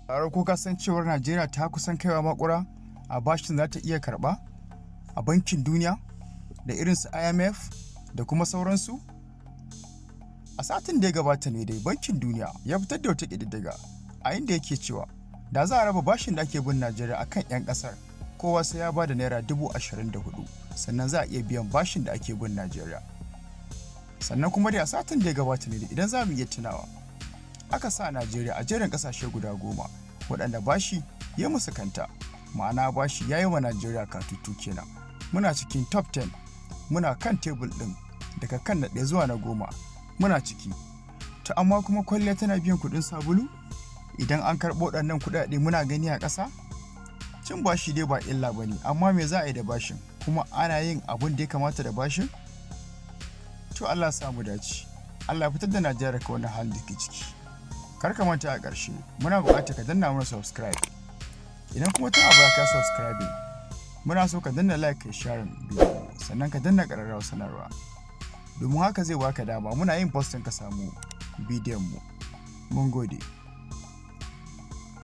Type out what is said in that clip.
Tsaro, ko ka san cewar Najeriya ta kusan kaiwa makura a bashin za ta iya karɓa a Bankin Duniya da irin su IMF da kuma sauransu? A satin da ya gabata ne dai Bankin Duniya ya fitar da wata ƙididdiga a inda yake cewa da za a raba bashin da ake bin Najeriya akan 'yan ƙasar, kowa sai ya ba da ₦24,000 sannan za a iya biyan bashin da ake bin Najeriya. Sannan kuma dai a satin da ya gabata ne, idan za mu iya tunawa, aka sa Najeriya a jerin ƙasashe guda 10 waɗanda bashi ya musu kanta, ma'ana bashi ya yi wa Najeriya katutu kenan. Muna cikin top 10, muna kan tebul ɗin daga kan na 1 zuwa na 10 muna ciki. To amma kuma kwalliya tana biyan kuɗin sabulu? Idan an karɓo waɗannan kuɗaɗe, muna gani a ƙasa? Cin bashi dai ba illa ba ne, amma me za a yi da bashin? Kuma ana yin abun da ya kamata da bashin? To Allah sa mu dace. Allah fitar da Najeriya daga wannan halin da ke ciki. Kar ka manta, a ƙarshe muna buƙatar ka danna mana subscribe. Idan kuma tun a baya ka subscribing, muna so ka danna like, kai sharing bidiyo, sannan ka danna ƙararrawar sanarwa. Domin haka zai baka dama muna yin posting ka samu bidiyon mu. Mun gode.